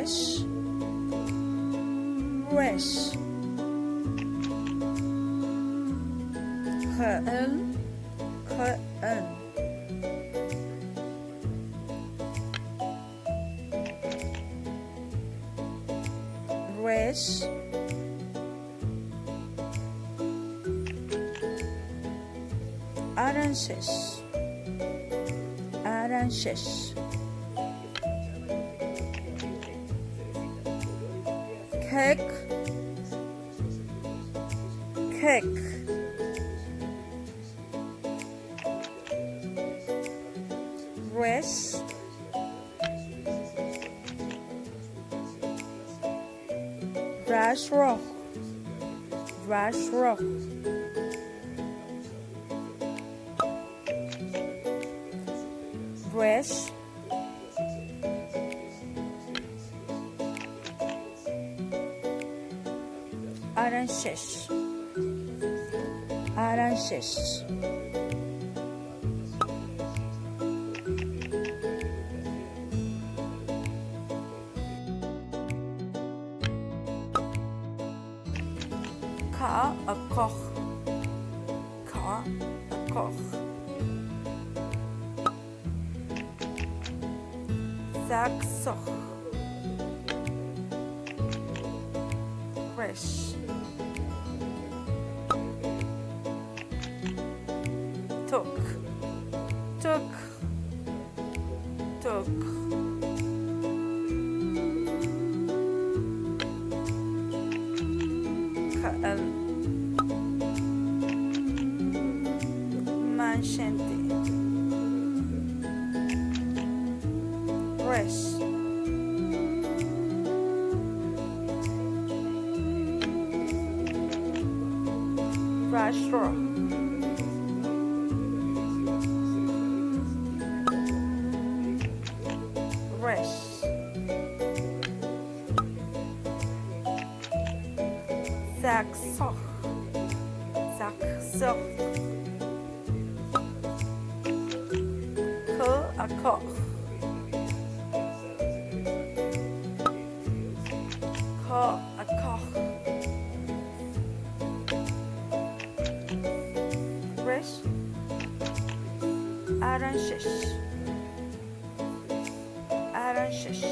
Resh. Resh. K-N. K-N. Resh. Aranshesh. Aranshesh. Cake. Cake. Resh. Rash rock. Rash rock. Resh. Aranshesh. Aranshesh. Ka a koch. Ka a koch. Zak soch. Resh. Tuk. Tuk. Tuk. K-L. Manchente. Resh. Rash rock. Resh. Zak soch. Zak soch. K a koch. K a koch. Resh. Aranshesh. Aranshesh.